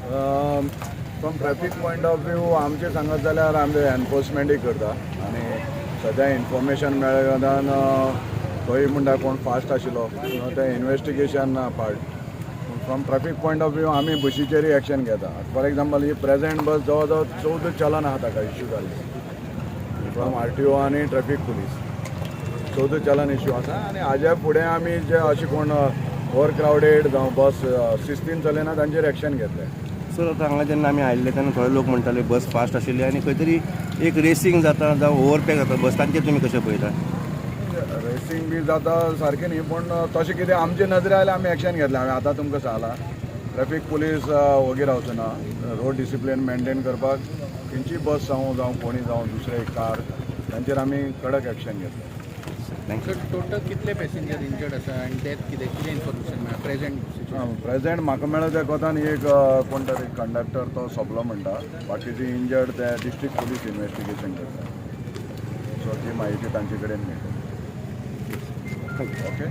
From traffic point of view आमचें सांगत जाल्यार आमी एनफोर्समेंटूय करता आनी सद्या इन्फॉर्मेशन मेळ्ळ्या कारणान खंय म्हणटा कोण फास्ट आशिल्लो तें investigation part. From traffic point of view आमी बशीचेरूय एक्शन घेता. फॉर एग्जाम्पल, ही प्रेझेंट बस जवळ जवळ 14 चलन आहा ताका इश्यू जाल्ले फ्रॉम आरटीओ आनी ट्रॅफीक पुलीस. 14 चलन इश्यू आसा आनी हाज्या फुडें आमी जे अशें कोण ओवर क्रावडेड जावं बस शिस्तीन चलयना तांचेर एक्शन घेतले. सर, आतां हांगा जेन्ना आमी आयिल्ले तेन्ना थोडे लोक म्हणटाले बस फास्ट आशिल्ली आनी खंय तरी एक रेसींग जाता जावं ओवरटेक जाता बस, तांचेर तुमी कशें पळयता? रेसींग बी जाता सारकें न्ही, पूण तशें कितें आमचे नजरे आयल्यार आमी एक्शन घेतलें. हांवें आतां तुमकां सांगलां, ट्रॅफीक पुलीस वोगी रावचो ना. रोड डिसिप्लीन मेंटेन करपाक खंयची बस जावं, जावं कोणी जावं, दुसरे कार, तांचेर आमी कडक एक्शन घेतलें. Thank you. सर, टोटल कितले पॅसेंजर इंजर्ड आसा आनी डेथ कितें कितें इन्फॉर्मेशन मेळ्ळा प्रेझेंट सिच्युएशन? प्रेझेंट म्हाका मेळ्ळा त्या कोतान एक कोण तरी कंडक्टर तो सोंपलो म्हणटा. बाकीचे इंजर्ड ते डिस्ट्रिक्ट पुलीस इन्वेस्टिगेशन करता, सो ती म्हायती तांचे कडेन मेळटा. ओके.